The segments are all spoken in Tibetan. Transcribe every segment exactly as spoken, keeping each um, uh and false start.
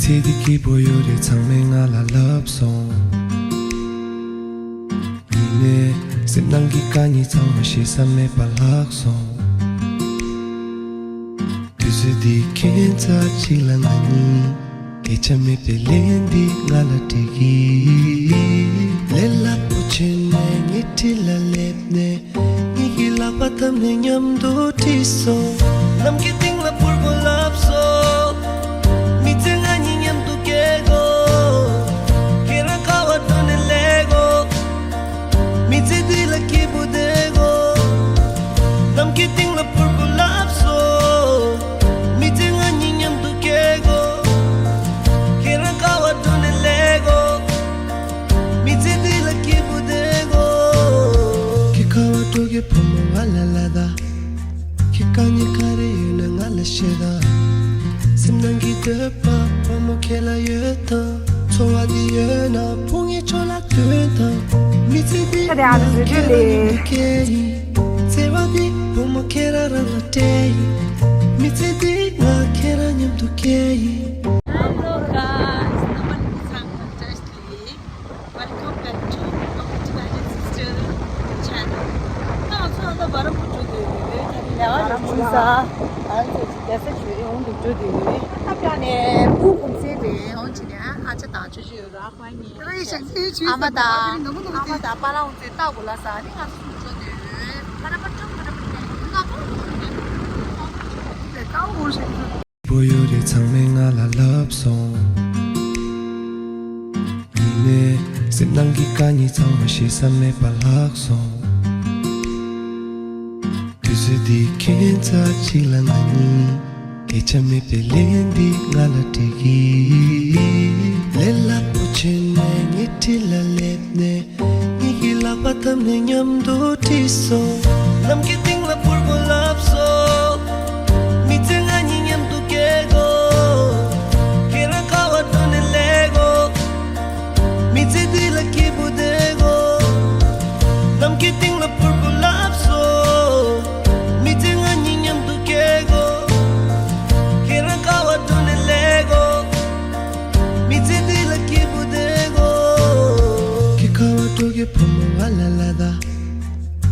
ཚེ་འདི་སྐྱིད་པོ་ཡོད་རེད་ཚང་མས་ང་ལ་ལབ་སོང་། ཡིན་ནའི་སེམས་ནང་གི་དཀའ་ངལ་ཚང་མ་ཤེས་ས་མེད་པ་ལྷག་སོང་། དུས་ཚོད་འདི་ཁྱད་མཚར་ཅིག་ལ་ང་གཉིས། སྐད་ཆ་མེད་པའི་ལན་འདི་ང་ལ་སྤྲད་ཀྱི། ལས་སླ་པོ་བྱས་ནས་ངའི་འཁྲིས་ལ་སླེབས་ནས། ངེད་ཀྱི་ལག་པ་བརྡབས་ནས་མཉམ་དུ་ཁྲིད་སོང་། ནམ་མཁའི་སྟེང་ལ་འཕུར་དགོས་ལབ་སོང་། མི་ཚེ་ང་གཉིས་མཉམ་དུ་སྐྱེལ་དགོས། ཁྱེད་རང་ཀ་བ་འགྲོ་ནས་སླེབས་དགོས། མི་ཚེ་འདི་ལ་སྐྱིད་པོ་བསྡད་དགོས། ནམ་མཁའི་སྟེང་ལ་འཕུར་དགོས་ལབ་སོང་། མི་ཚེ་ང་གཉིས་མཉམ་དུ་སྐྱེལ་དགོས། ཁྱེད་རང་ཀ་བ་འགྲོ་ནས་སླེབས་དགོས། མི་ཚེ་འདི་ལ་སྐྱིད་པོ་བསྡད་དགོས། ཁྱེད་ཀ་བ་འགྲོ་གི་བུ་མོ་ང་ལ་ལབ་དང་། ཁྱེད་དཀའ་ངལ་ག་རེ་ཡོད་ན་ང་ལ་བཤད་དང་། སེམས་ནང་གི་འདོད་པ་བུ་མོ་ཁྱེད་ལ་ཡོད་དང་། འཚོ་བ་འདི་ཡོད་ན་བུ་ངའི་ཕྱོགས་ལ་སྟོན་དང་། མི་ཚེ་འདི་ད་དེ་ཨ་ང་ཁྱེད་རང་མཉམ་དུ་སྐྱེལ་ཡིན། བརྩེ་བ་འདི་བུ་མོ་ཁྱེད་རང་རང་ལ་སྤྲད་ཡིན། མི་ཚེ་འདི་ང་ཁྱེད་རང་མཉམ་དུ་སྐྱེལ་ཡིན། Hello guys, རྣམ་པ་ཚང་མ་བཀྲ་ཤིས་བདེ་ལེགས། Welcome back to our Italian sister channel. ད་ང་ཚོ་ད་ལྟ་བ་ར་མུ་འགྲོ་འདོད་ཡོད། ད་ལྟ་ལས་ཀ་རེ་བྱུང་ས། ང་ཚོ་ཅིག་རྒྱལ་ས་ཆུ་ཡོང་དུ་འགྲོ་འདོད་ཡོད། ད་ལྟ་ནས་བུ་གུང་སེང་རེད། འོང་ཅི་ནས་ཨ་ཅག་དང་ཆུ་ཆུ་ཡོད་ར་ཁོ་ཨ་ནི་ཨ་མ་དང་ཨ་མ་དང་པཱ་ལགས་འོང་ཚེ་ལྟ་དགོས་ལ་ས་ནི་ང་ཚོ་འགྲོ་འདོད་ཡོད། ཁ་ར་པ་ཀྲང་ཁ་ར་པ་ཀྲང་ང་ཚོ་འགྲོ་འདོད་ཡོད། ད་འོང་ཞིག་འགྲོ། པོ་ཡོད་རེད་ཚང་མས་ང་ལ་ལབ་སོང་། ཡིན་ནའི་སེམས་ནང་གི་དཀའ་ངལ་ཚང་མ་ཤེས་ས་མེད་པ་ལྷག་སོང་། དུས་ཚོད་འདི་ཁྱད་མཚར་ཅིག་ལ་ང་གཉིས། སྐད་ཆ་མེད་པའི་ལན་འདི་ང་ལ་སྤྲད་ཀྱི། ལས་སླ་པོ་བྱས་ནས་ངའི་འཁྲིས་ལ་སླེབས་ནས། ངེད་ཀྱི་ལག་པ་བརྡབས་ནས་མཉམ་དུ་ཁྲིད་སོང་། ནམ་མཁའི་སྟེང་ལ་འཕུར་དགོས་ལབ་སོང་། མི་ཚེ་ང་གཉིས་མཉམ་དུ་སྐྱེལ་དགོས། ཁྱེད་རང་ཀ་བ་འགྲོ་ནས་སླེབས་དགོས། མི་ཚེ་འདི་ལ་སྐྱིད་པོ་བསྡད་དགོས། ནམ་མཁའི་སྟེང་ལ་འཕུར་དགོས་ལབ་སོང་། མི་ཚེ་ང་གཉིས་མཉམ་དུ་སྐྱེལ་དགོས། ཁྱེད་རང་ཀ་བ་འགྲོ་ནས་སླེབས་དགོས། མི་ཚེ་འདི་ལ་སྐྱིད་པོ་བསྡད་དགོས། ཁྱེད་ཀ་བ་འགྲོ་གི་བུ་མོ་ང་ལ་ལབ་དང་།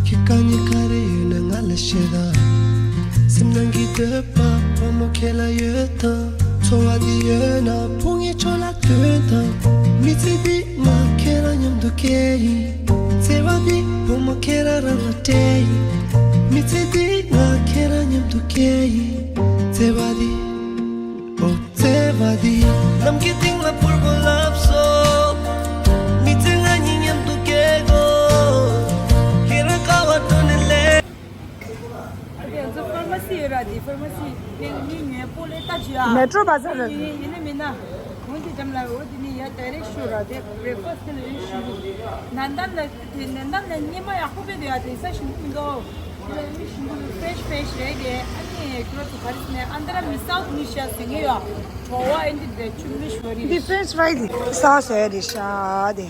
ཁྱེད་དཀའ་ངལ་ག་རེ་ཡོད་ན་ང་ལ་བཤད་དང་། སེམས་ནང་གི་འདོད་པ་བུ་མོ་ཁྱེད་ལ་ཡོད་དང་། འཚོ་བ་འདི་ཡོད་ན་བུ་ངའི་ཕྱོགས་ལ་སྟོན་དང་། མི་ཚེ་འདི་ང་ཁྱེད་རང་མཉམ་དུ་སྐྱེལ་ཡིན། བརྩེ་བ་འདི་བུ་མོ་ཁྱེད་རང་རང་ལ་སྤྲད་ཡིན། མི་ཚེ་འདི་ང་ཁྱེད་རང་མཉམ་དུ་སྐྱེལ་ཡིན། བརྩེ་བ་འདི། ཨོ། བརྩེ་བ་འདི་ནམ་མཁའི་སྟེང་ལ་འཕུར་དགོས་ལབ་སོང་། མི་ཚེ་ང་གཉིས་མཉམ་དུ་སྐྱེལ་དགོས། ཁྱེད་རང་ཀ་བ་འགྲོ་ནས་སླེབས། ཨ་དེ་ང་ཚོ་ཕར་མ་སི་ཡོད་ར། དེ་ཕར་མ་སི་ངས་ངའི་ཉོས་པོ་ལས་ལྟ་ཅི་ཡ། མེ་ཊོ་བ་ཛར་ལ། ཡིན་ཡིན་ནི་མིན་ན། འོན་ཏེ་འགྲམ་ལ་འོ་དེ་ནི་ཡ་ཌའི་རེག་ཤོ་ར་དེ་བྷི་རེག་ཕ་སི་ལ་ཡོད་ཞུ་གི། ནན་ཏན་ལ་དེ་ནན་ཏན་ལ་སྙེ་མ་ཡག་པོ་དཔེ་འདུག་ཡ། དེ་ས་ཞིམ་པོ་མི་འདུག་ལ་ཡོད་ཞུ་གི། ཕི་རེ་ཤི་ཕི་རེ་ཤི་རེད་དེ། ཨ་ནི་ཁྱོད་ཚོ་ག་རེ་ཟེར་ནས་ཨན་དྲ་མི་སའུ་ཐི་མི་ཤ་ཟེར་ངེས་ཡོད། བྲོ་བ་ཨེ་འདི་འདྲ་ཆུ་མི་ཤོ་རི། དེ་ཕི་རེན་ཆི་ཕི་རའི་དེ་ས་ཟེར་རེད་ཤག་དེ།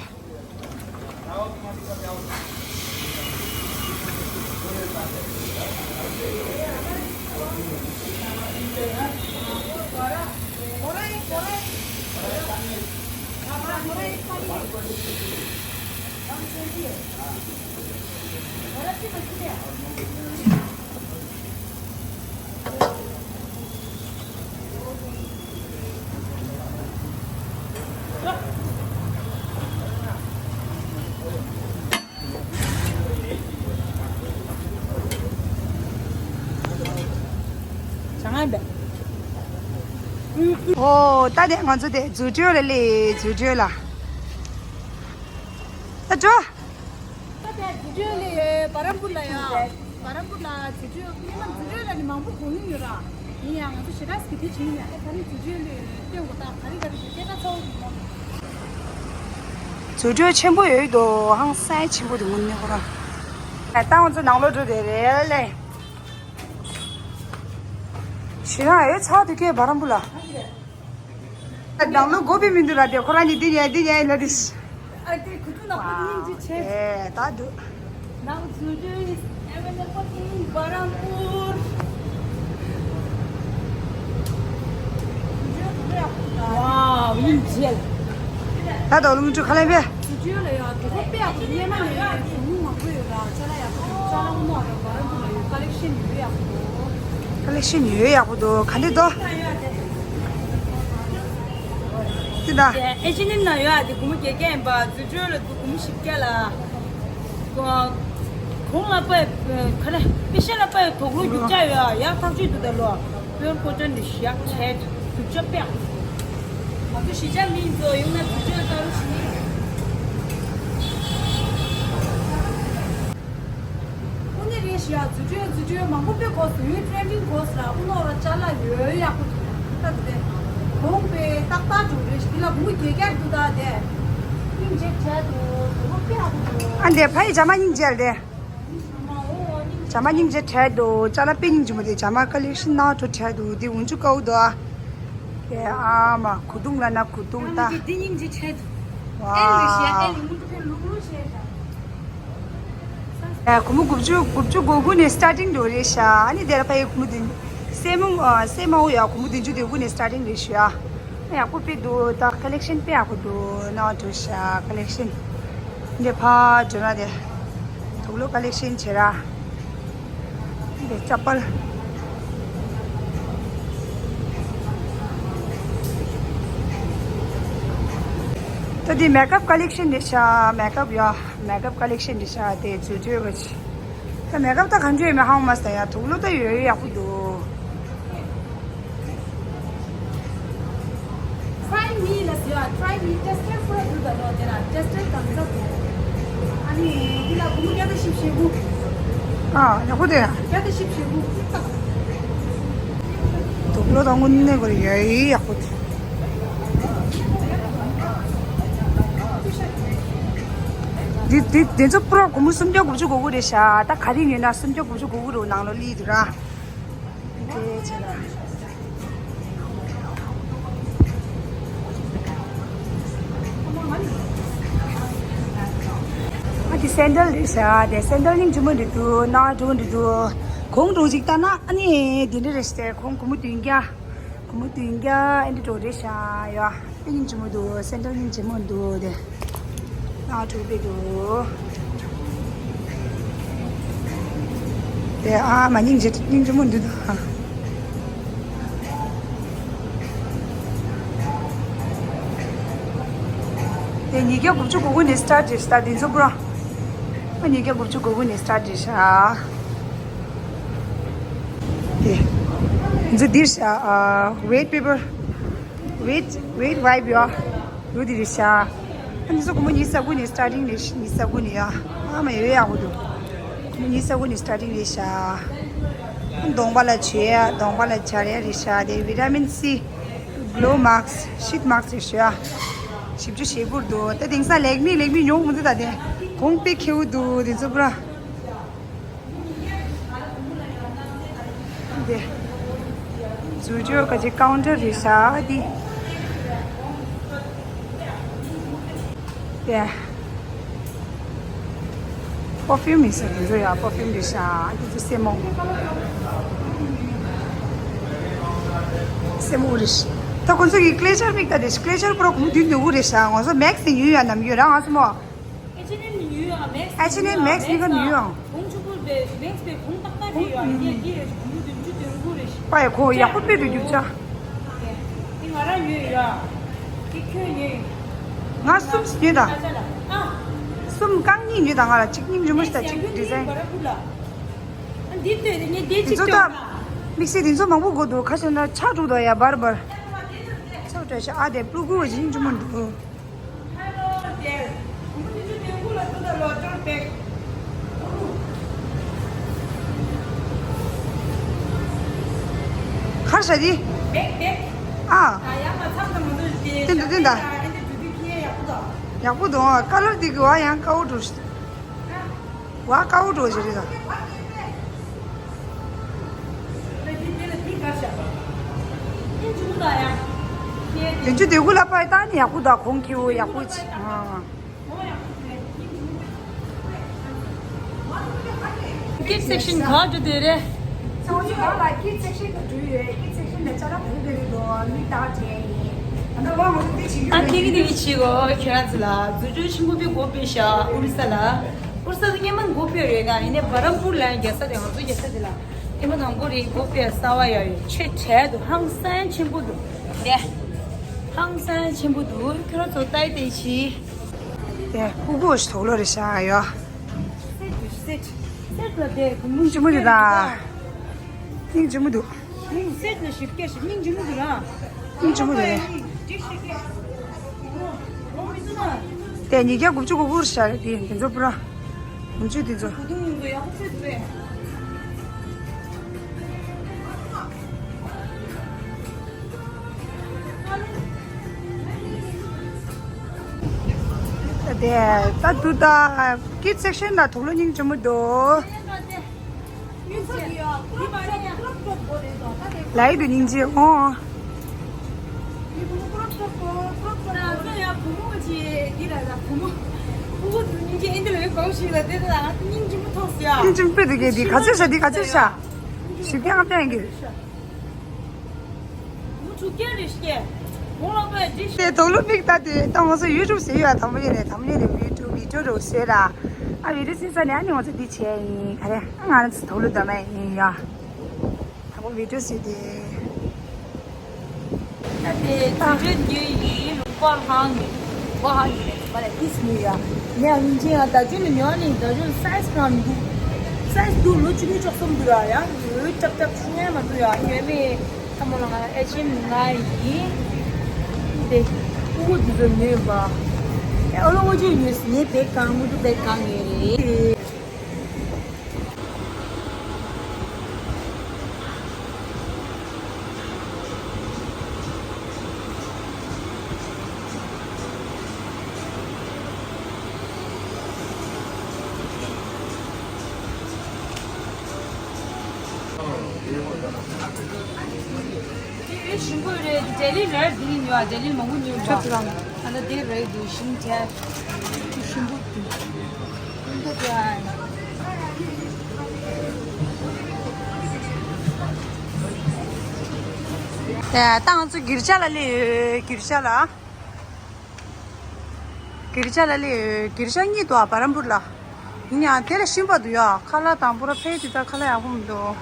ཨོ། ད་དེ་ང་ཚོ་དེ་རྫུ་འཕྲུལ་ལ་སླེབས། རྫུ་འཕྲུལ་ལ། ད་འགྲོ། ད་དེ་རྫུ་འཕྲུལ་ལ་བ་རམ་པུར་ལ་ཡ། བ་རམ་པུར་ལ་རྫུ་འཕྲུལ། སྔོན་མ་རྫུ་འཕྲུལ་ལ་ནི་མང་པོ་གོ་མྱོང་ཡོད་ར། ཡིན་ཡང་ང་ཚོ་ཞེ་དྲག་གི་དེ་བྱེད་ཀྱི་མེད། ད་ག་རེ་རྫུ་འཕྲུལ་ལ་སྟོན་དགོས། ད་ག་རེ་ག་རེ་རེད། སྐད་ཆ་ཚ་བོ་མི་འདུག་རྫུ་འཕྲུལ་ཆེན་པོ་ཡོད་དོ། ཧང་སང་ཆེན་པོ་དེ་ངུ་ནི་ཁོ་རང་། ད་ང་ཚོ་ནང་ལོགས་འགྲོ་དེ་རེད་ལེ། ཞེ་དྲག་ཨེ་ཚ་དུས་ཀའི་བ་རམ་པུར་ལ། ནང་ལོགས་སྒོ་ཕྱེ་མི་འདུག་ར། དེ་ཁོ་རང་གཉིས་འདི་ཉལ་འདི་ཉལ་ལབ་དུས། ཨ་དེ་ཁུ་ཚུར་ནག་པོ་དེ་སྙིང་རྗེ་ཆེ། ཨེ་ད་འདུག Now Zudio is available in Barampur. Zudio དེ་འདྲ་ཡག་པོ་འདུག་ད། ད་དོ་ལུང་ཅུ་ཁ་ལེ་བེ། སི་ཅུ་ལ་ཡ་དེ་ཁོ་པེ་ཡག་པོ་ཉེ་མ་ནས་ཡ་ཞུ་མུ་མང་པོ་ཡོད་ལ་ཅ་ལག་ཡག་པོ་འདུག་ཅ་ལག་མོ་ར་བ་ར་མོ་ལ་ཡོད། ཀ་ལེག་ཤན་ཡོད་ཡག་པོ་འདུག་ཀ་ལེག་ཤན་ཡོད་ཡག་པོ་འདུག་ག་འདི་དོ། དེ་ད། ཨེ་ཅི་ནིམ་ན་ཡོད་ཨ་དེ་སྒོར་མོ་བརྒྱད་བརྒྱ་ཡིན་པ། སི་ཅུ་ལ་འདུག་སྒོར་མོ་བཞི་བརྒྱ་ལ། གོང་ལ་པའི་ཁ་ལེ་པེ་ཤ་ལ་པའི་དོག་ལོ་རྒྱུག་ཅག་ཡོད་ཡག་ཐག་ཆོད་འདུག་ད་ལོ། པོར་ཀོ་ཅན་ནི་ཞག་ཆད་རྒྱུག་ཅག་པེ། ང་ཚོ་གཞིས་ཆགས་མི་ཚོ་ཡོང་ན་རྒྱུག་ཅག་ལྟ་རུ་ཞིག་ཨུ་ནི་རེད་ཤག་རྫུ་འཕྲུལ་རྫུ་འཕྲུལ་མང་པོ་དཔེ་གོ་སོང་། ཡུལ་ཊེ་རེ་ནིང་གོ་སོང་ར། ཨུ་ནོ་ར་ཅ་ལག་ཡོད་ཡག་པོ་འདུག་ད་དེ་གོང་པའི་ཏག་ཏག་འགྲོ་རེད་ཤག་འདི་ལ་མུ་རྒྱལ་རྒྱལ་འདུག་ད་དེ་སྙིང་རྗེ་བྲལ་འདུག་དོ་པོ་དཔེ་ཡག་པོ་འདུག་ཨ་འདི་ཕ་ཡི་ཇ་མ་སྙིང་རྗེ་རེད། ཇ་མ་སྙིང་རྗེ་བྲལ་འདུག་ཅ་ལག་དཔེ་སྙིང་རྗེ་མོ་དེ་ཇ་མ་ཀ་ལེག་ཤན་ནང་དུ་བྲལ་འདུག་དེ་འུན་ཆུ་དཀར་པོ་འདུག་ཨ། དེ་ཨ་མ་གོས་ཐུང་ལ་ན་གོས་ཐུང་ད། འདི་སྙིང་རྗེ་བྲལ་འདུག་ཨེ་ལུ་ཤི་ཡ་ཨེ་ལུ་མུ་ཏུ་ཕེ་ལུག་ལུག་ཤེས་ཤག་ཨ། སྒོར་མོ་དགུ་བཅུ་དགུ་བཅུ་གོ་དགུ་ནས་སི་ཊར་ཊིང་འགྲོ་རེད་ཤག་ཨ་ནི་དེ་ལ་ཕ་ཡི་སྒོར་མོ་བདུན། སེ་མོ་ཨ་སེ་མ་འོ་ཡ་སྒོར་མོ་བདུན་ཅུ་དོན་དགུ་ནས་སི་ཊར་ཊིང་རེད་ཤག་ཨ། ཡག་པོ་དཔེ་འདུག་ད་ཀ་ལེག་ཤན་དཔེ་ཡག་པོ་འདུག་ནང་འགྲོ་ཤག་ཀ་ལེག་ཤན་འདི་ཕར་འགྲོ་ན་དེ་དུག་ལོག་ཀ་ལེག་ཤན་བྱེད་ར། འདི་ཅ་པལ། ད་འདི་མེག་ཨབ་ཀ་ལེག་ཤན་རེད་ཤག་མེག་ཨབ་ཡ། མེག་ཨབ་ཀ་ལེག་ཤན་འདི་ཤ་དེ་ཚོ་བྲིས་པ་ཅི། ད་མེག་ཨབ་ད་ག་འདྲ་ཡོད་མེད་ཧ་གོ་མ་སོང་ཡ། དུག་ལོག་ད་ཡོད་ཡག་པོ་འདུག Try me ལ་ཟེར་བ། Try me tester ཧྥུ་ར་འདུག་ད་ལོ་དེ་ལ་ཊེས་ཊར་གང་ཟག་འདུག་ཨ་ནི་འདི་ལ་སྒོར་མོ་བརྒྱ་དང་བཞི་བཅུ་ཞེ་དགུ་ཨ་ཡག་པོ་དེ། བརྒྱ་དང་བཞི་བཅུ་ཞེ་དགུ་ཏག་དུག་ལོག་ད་དངོས་གནས་ཁོ་རེ་ཡོད་ཡག་པོ་དེ། འདི་འདི་འདི་ཚོ་པུ་ར་སྒོར་མོ་སུམ་བརྒྱ་དགུ་བཅུ་གོ་དགུ་རེད་ཤག་ད་ག་རེ་ཉོས་ན་སུམ་བརྒྱ་དགུ་བཅུ་གོ་དགུ་རེད། ནང་ལོགས་སླེབས་འདུག་ར། འདི་བྱས་ལ། ཨ་འདི་སེན་ཌལ་རེད་ཤག་དེ་སེན་ཌལ་སྙིང་རྗེ་མོ་འདྲ་འདུག་ནང་འགྲོ་འདྲ་འདུག་གོང་འགྲོ་ཅིག་ལྟ་ན་ཨ་ནི་འདི་འདྲ་རེད་ཤག་གོང་སྒོར་མོ་བདུན་བརྒྱ། སྒོར་མོ་བདུན་བརྒྱ་ཨེ་འདྲ་འགྲོ་རེད་ཤག་ཡ། དཔེ་སྙིང་རྗེ་མོ་འདུག་སེན་ཌལ་སྙིང་རྗེ་མོ་འདུག་དེ། ནང་འགྲོ་དཔེ་འདུག་དེ་ཨ་མ་སྙིང་རྗེ་སྙིང་རྗེ་མོ་འདུག་ད། དེ་ཉིས་བརྒྱ་དགུ་བཅུ་གོ་དགུ་ནས་སི་ཊར་ཊི་རེད་ཤག་འདི་ཚོ་པུ་ར། ཨ་ཉིས་བརྒྱ་དགུ་བཅུ་གོ་དགུ་ནས་སི་ཊར་ཊི་རེད་ཤག་དེ། འདི་ཚོ་འདིར་ཤག་ཨ་ཝེཊ་པེ་པར། ཝེཊ་ཝེཊ་ཝའིབ་ཡོད། ཡོད་དེ་རེད་ཤག་ཨ་འདི་ཚོ་སྒོར་མོ་ཉི་ཤུ་རྩ་དགུ་ནས་སི་ཊར་ཊིང་རེད། ཉི་ཤུ་རྩ་དགུ་ནས་ཡ། ཨ་མ་ཡོད་ཡག་པོ་འདུག་སྒོར་མོ་ཉི་ཤུ་རྩ་དགུ་ནས་སི་ཊར་ཊིང་རེད་ཤག་ཨ་གདོང་པ་ལ་བྱེད་ཡ། གདོང་པ་ལ་སྦྱར་ཡ་རེད་ཤག་དེ་བི་ཊ་མིན་སི། གློ་མཱསྐ་ཤིཊ་མཱསྐ་རེད་ཤག་བཞི་བཅུ་ཞེ་དགུ་འདུག་ད་དེང་སང་ལེག་མི་ལེག་མི་ཉོ་མི་འདུག་ད་དེ་གོང་དཔེ་ཁེ་པོ་འདུག་དེ་ཚོ་པུ་ར། འདི། ཟུར་ཅོག་ག་ཅིག་ཀའུན་ཊར་རེད་ཤག་འདི། འདི། པར་ཕིའུམ་ཡིན་ས་འདི་ཚོ་ཡ། པར་ཕིའུམ་རེད་ཤག་འདི་ཚོ་སེན་མོ། སེན་མོ་རེད་ཤག་ད་ཁོང་ཚོ་གི་ཀི་ལེ་ཆར་མིག་ལྟ་དེ་ཀི་ལེ་ཆར་པུ་ར་གོང་བདུན་འདུག་རེད་ཤག་ང་ཚོ་མེག་སི་དེ་ཉོས་ཡ་ནམ་ཡོད་ར་ང་ཚོ་མོ། ཨེཆ་ཨེན་ཨེམ་ནས་ཉོས་ཡོད་ཨ། མེག་སི་ཨེཆ་ཨེན་ཨེམ་མེག་སི་ཉོས་ཡོད་ཨ། གོང་ཆེ་པོ་རེད། མེག་སི་པའི་གོང་ཏག་ཏག་རེད་ཡོད་ཨ། ཡིན་ཡ་ཡིན་རེད། གོང་བདུན་ཅུ་དོན་དགུ་རེད། པ་ཡ་ཁོ་ཡག་པོ་དཔེ་འགྲོ་རྒྱུ་ཆ། དེ་ང་རང་ཉོས་ཡོད་ཨ། དེ་ཁྱོད་ཉོས་ཡོད། ང་གསུམ་ཉོས་དང་། ཨ། གསུམ་རྐང་གཉིས་ཉོས་དང་། ང་ལ་གཅིག་སྙིང་རྗེ་མོ་ཞིག་དང་གཅིག་ཌི་ཛའིན། འདི་ལྟོས་དེ་ངས་འདི་གཅིག་ལྟོས་ན། དམིགས་བསལ་དེ་ཚོ་མང་པོ་དགོས་འདུག་ཁ་ཤས་ན་ཆག་འགྲོ་འདུག་ཡ་བར་བར། ཆག་འགྲོ་ཤག་ཨ་དེ་སྤུ་གུ་བ་ཞིག་སྙིང་རྗེ་མོ་འདུག་གར་ཤ་དི། ཨ། ཏན་ཏན་ཏན་ཏན། ཡག་པོ་འདུག་ཨ། ཀ་ལར་དེ་གི་བ་ཡང་དཀར་པོ་འགྲོ་ཤག་བ་དཀར་པོ་འགྲོ་བཞིན་རེད་ད། བདུན་ཅུ་དོན་དགུ་ལ་པར་བཏང་ནས་ཡག་པོ་འདུག་གོང་ཁེ་པོ་ཡག་པོ་ཅིག་ཨ། ཀིཌ་སེག་ཤན་ག་འགྲོ་དེ་རེད། ཚང་མ་ལ་ཀིཌ་སེག་ཤན་དུ་འགྲོ་ཡོད། ཀིཌ་སེག་ཤན་ལ་ཅ་ལག་ག་རེ་ག་རེ་འདུག་མིག་ལྟ་བྱས་ཡིན། ཨ་ཁེ་གི་དེ་བྱེད་གོ་ཁྱོད་རང་ཚོ་ལ་རྫུ་འཕྲུལ་ཆེན་པོ་པའི་སྒོ་ཕྱེ་ཤག་ཨོ་རི་ས་ལ། ཨོ་རི་ས་ལ་སྔོན་མ་སྒོ་ཕྱེ་རེད་ད། ཡིན་ནའི་བ་རམ་པུར་ལ་རྒྱལ་ས་དེ་ང་ཚོ་རྒྱལ་ས་དེ་ལ། ཐེངས་མ་དང་པོ་རེད་སྒོ་ཕྱེ་གསར་པ་ཡ་ཡོད། ཆེ་གྲས་འདུག་ཧང་སང་ཆེན་པོ་འདུག་དེ་ཧང་སང་ཆེན་པོ་འདུག་ཁྱོད་རང་ཚོ་ལྟ་ཡི་ལྟ་ཡི་བྱེད། དེ་ཕྲུ་གུ་ཞིག་དོག་ལོ་རེད་ཤག་ཡོ། སེ་ཊི་སེ་ཊི་སེ་ཊི་ལ་དེ་སྙིང་རྗེ་མོ་འདུག་ད། སྙིང་རྗེ་མོ་འདུག་སེ་ཊི་ལ་ཞིབ་རྒྱས་ཞིབ་སྙིང་རྗེ་མོ་འདུག་ར། སྙིང་རྗེ་མོ་འདུག་དེ་ཉིས་བརྒྱ་དགུ་བཅུ་གོ་དགུ་རེད་ཤག་དེ་དེ་ཚོ་པུ་ར། ཉིན་བཅུ་དེ་ཚོ། དེ་ད་དུ་ད་ཀིཌ་སེག་ཤན་ལ་དོག་ལོ་སྙིང་རྗེ་མོ་འདུག་ལའི་དུ་སྙིང་རྗེ་ཨོ། སྙིང་རྗེ་མོ་དེ་གའི་འདི་ག་ཚོད་ཤ་འདི་ག་ཚོད་ཤ། ཞིབ་རྒྱས་ཨང་པན་གི། དེ་དོག་ལོ་མིག་ལྟ་དུས་ད་ང་ཚོ་ཡུ་ཊུབ་ཟེར་ཡོད་དམ་པོ་ཡོད་རེད། དམ་པོ་ཡོད་རེད་བི་ཌིའོ་བི་ཌིའོ་རོགས་ཟེར་ར། ཨ་བི་ཌིའོ་ཟིན་ས་ནས་ཨ་ནི་ང་ཚོ་འདི་བྱས་ཡིན་ག་རེ། ཨ་ང་རང་ཚོ་དོག་ལོ་འདྲ་མ་ཡིན་ཡ། དང་པོ་བི་ཌིའོ་བཟོས་ཏེ། ད་དེ་དུས་རེད་ཉོས་ཡིན་ལུང་པ་ཧང་ཡིན། ལུང་པ་ཧང་ཡིན་ལ་ལུང་པ་ལ་ཏིས་མི་ཡ། ངས་ཡིན་ཅིང་ཡང་ད་ཅུ་ལ་ཉོ་ནི་ད་ཅུ་ལ་སའི་ཛི་གང་འདུག་སའི་ཛི་འདུག་ལོ་བཅུ་གཉིས་བཅུ་གསུམ་འདུག་ར་ཡ། ཡོད་ཀྱབ་ཀྱབ་ཆུང་ཡ་མ་འདུག་ཡ། ཉོས་མེད་ཐ་མོ་ལ་ང་ཨེ་ཆེན་ང་ཡིན། དེ་ཨུ་གུ་དུ་ཚོ་ཉོས་པ། ཨེ་ཨོ་ལོ་ངོ་ཅུ་ཉོས་སི་ངས་བེག་གང་ཨུ་གུ་བེག་གང་ངས་རེད། དེ་ཞིམ་པོ་རེད། ལྡི་ལི་རེད། འདི་ཉོ་ལྡི་ལི་མང་པོ་ཉོས་པ། ཁྱོད་ཚོ་རང་། ཨ་ལ་དེ་རེད་འདུག་ཞིམ་ཆེ། ཞིམ་པོ་འདུག་ད་ང་ཚོ་གིར་ཇ་ལ་སླེབས་ཡོད། གིར་ཇ་ལ། གིར་ཇ་ལ་སླེབས་ཡོད། གིར་ཇ་གཉིས་འདུག་ཨ་བ་རམ་པུར་ལ། ཡིན་ཡང་དེ་ལ་ཞིམ་པ་འདུག་ཡ། ཁ་ལག་དང་པོ་ར་ཕེ་དེ་ད་ཁ་ལག་ཡག་པོ་མི་འདུག་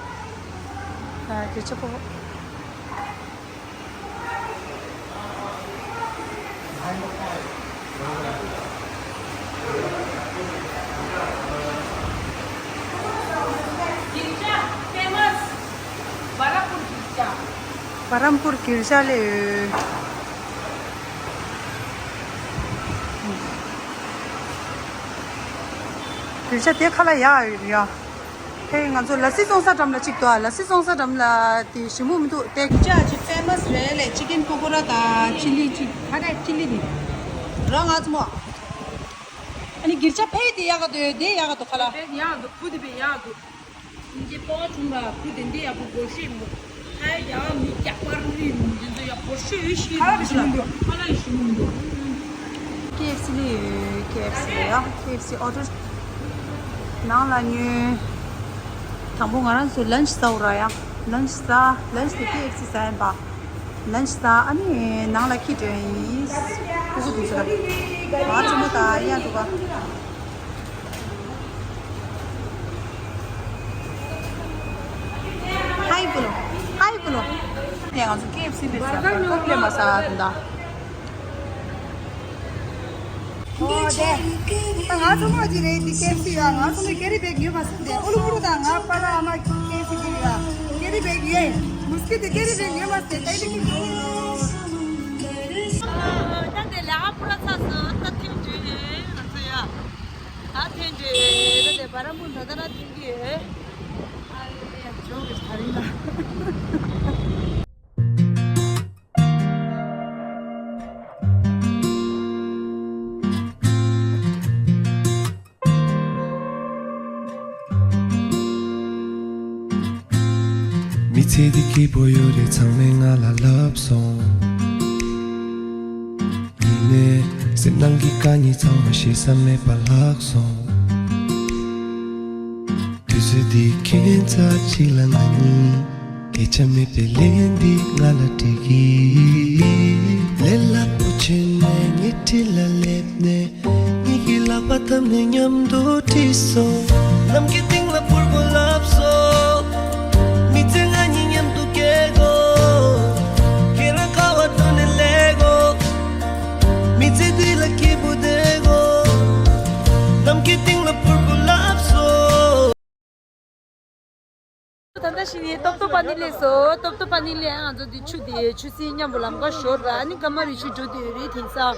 ཨ་དེ་ཆོག་གོ། བ་རམ་པུར་གིར་ཇ་ལས་ཡོད། གིར་ཇ་དེ་ཁ་ལག་ཡག་ཡོད་ཡ། ཧེ་ང་ཚོ་ལ་སི་བཙོང་ས་འགྲམ་ལ་གཅིག་འདུག་ཨ། ལ་སི་བཙོང་ས་འགྲམ་ལ་དེ་ཞིམ་པོ་མི་འདུག་དེ་གིར་ཇ་ཅིག་ཕེ་མ་སི་རེད་ལས། ཅི་ཀེན་པོ་ཀོ་ར་དང་ཅི་ལི་ཅིག་ད་ད་ཅི་ལི་དེ་ར་ང་ཚོ་མོ། ཨ་ནི་གིར་ཇ་ཕེ་དེ་ཡག་ག་འདུག་དེ་ཡག་ག་འདུག་ཁ་ལག་དེ་ཡག་འདུག་བུ་དེ་བས་ཡག་འདུག་ཨིན་ཇི་པོ་ཆུང་ར་བུ་དེ་འདི་ཡག་པོ་སྒོར་ཤེས་མི་འདུག་ཧ་ཡ་མི་རྒྱག་པར་རི་མི་འདི་ཚོ་ཡག་སྒོར་ཤེས་ཡོད་ཤེས་ཁ་ལག་ཞིམ་མི་འདུག་ཁ་ལག་ཡང་ཞིམ་མི་འདུག་ཀེ་ཨེཕ་སི་ལས་ཡོད། ཀེ་ཨེཕ་སི་ལ་ཡ་ཀེ་ཨེཕ་སི་ཨོ་ཌར་ནང་ལ་ཉོས། དང་པོ་ང་རང་ཚོ་ལན་ཆི་ཟ་འོ་ར་ཡ། ལན་ཆི་ཟ། ལན་ཆི་དེ་ཀེ་ཨེཕ་སི་ཟ་ཡིན་པ། ལན་ཆི་ཟ་ཨ་ནི་ནང་ལ་ཁྱི་འདྲེན་ཡིན། ཀུ་ཀུ་དུ་ཚོ་ང་ཚོ་མོ་ད་ཡ་འདུག་ག་ཧའི་བུ་ལོ། ཧའི་བུ་ལོ། ཡ་ང་ཚོ་ཀེ་ཨེཕ་སི་ལས་ཟ་བར་ཀར་ལས་མ་ཟ་ད། ཨོ་དེ། ད་ང་ཚོ་མ་ཅི་རེད་འདི་ཀེ་ཨེཕ་སི་ཡ། ང་ཚོ་མ་ཀེ་རི་བེག་ཉོས་མ་སོང་དེ། ཨོ་ལུ་ཀུ་རུ་དང་ང་པ་ལ་ཨ་མ་ཀེ་ཨེཕ་སི་ཉོས་ཡ། ཀེ་རི་བེག་ཉོས། མུ་སྐད་དེ་ཀེ་རི་བེག་ཉོས་མ་སོང་དེ། ད་དེ་ལ་ཨ་པུ་ར་ཚ་སོ་ད་ཐེངས་བརྗོད་ཡིན་ང་ཚོ་ཡ། ད་ཐེངས་འདྲེ་ད་དེ་བ་ར་མུ་ད་ད་ར་ཐེངས་འདྲེ། ཨ་ལེ་ཡ་ཇོ་གི་ཐ་རིང་ལ། མི་ཚེ་འདི་སྐྱིད་པོ་ཡོད་རེད་ཚང་མས་ང་ལ་ལབ་སོང་། ཡིན་ནའི་སེམས་ནང་གི་དཀའ་ངལ་ཚང་མ་ཞེ་ས་མེད་པ་ལྷག་སོང་། དུས་ཚོད་འདི་ཁྱད་མཚར་ཅིག་ལ་ང་གཉིས་ སྐད་ཆ་མེད་པའི་ལན་འདི་ང་ལ་འགྲིག་གི། ལས་སླ་པོ་བྱས་ནས་ཉལ་ཁྲི་ལ་སླེབས་ནས། ངེད་ཀྱི་ལག་པ་བརྡབས་ནས་མཉམ་དུ་ཁྲིད་སོང་། ནམ་མཁའི་སྟེང་ལ་ཕུར་བུ་ལབ་སོང་། མི་ཚེ་ང་གཉིས་མཉམ་དུ་སྐྱེལ་དགོས། ཁྱེད་རང་ཁ་བ་བཀྲུས་ནས་སླེབས་དགོས། མི་ཚེ་འདི་ལ་སྐྱིད་པོ་བསྡད་དགོས། ནམ་མཁའི་སྟེང་ལ་ཕུར་བུ་ལབ་སོང་། ད་ལྟ་ཕྱི་ནས་ཏོབ་ཏོབ་པ་ནི་སླེབས་སོང་། ཏོབ་ཏོབ་པ་ནི་སླེབས། ང་ཚོ་འདི་ཆུ་དེ་ཆུ་སྲིན་མཉམ་པོ་ལམ་ཁ་ཞོར་ར། ཨ་ནི་ཀརྨ་རི་ཆུ་འགྲོ་དུས་རི་དེང་སང་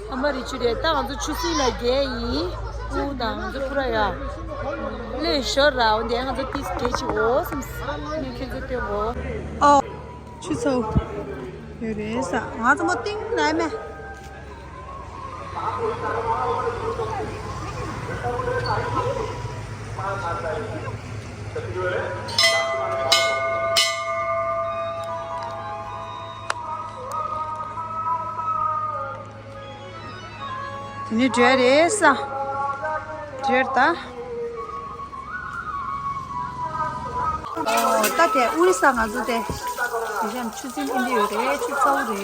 ཀརྨ་རི་ཆུ་རེད། ད་ང་ཚོ་ཆུ་སྲིན་ལ་བརྒལ་ཡིན། སྤུ་དང་ང་ཚོ་ཕུ་ར་ཡ་སླེབས་ཞོར་ར། འོ་འདི་ང་ཚོ་ཏིས་བརྒལ་ཅིག་འོ་བསམ། ཨ་ནི་ཁྱེད་ཚོ་སྟོན་གོ། ཨོ། ཆུ་ཚོད་ཡོད་རེད་ས། ང་ཚོ་མོ་ཏིང་ནའི་མེ། དེ་ནི་འདྲེ་རེད་ས། འདྲེ་ད། ཨོ། ད་དེ་ཨུ་རི་ས་ང་ཚོ་དེ། དེ་བཞིན་ཆུ་ཚན་ཨིན་དི་ཡོད་རེད། ཆུ་ཚ་བོ་རེད་དེ།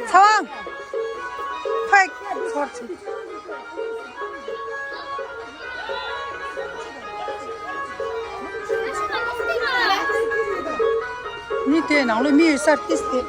ཚ་བ། ཕ་ཚོར་ཚེ། མི་དེ་ནང་ལོ་མི་ཡོད་སར་ཏིས་དེ།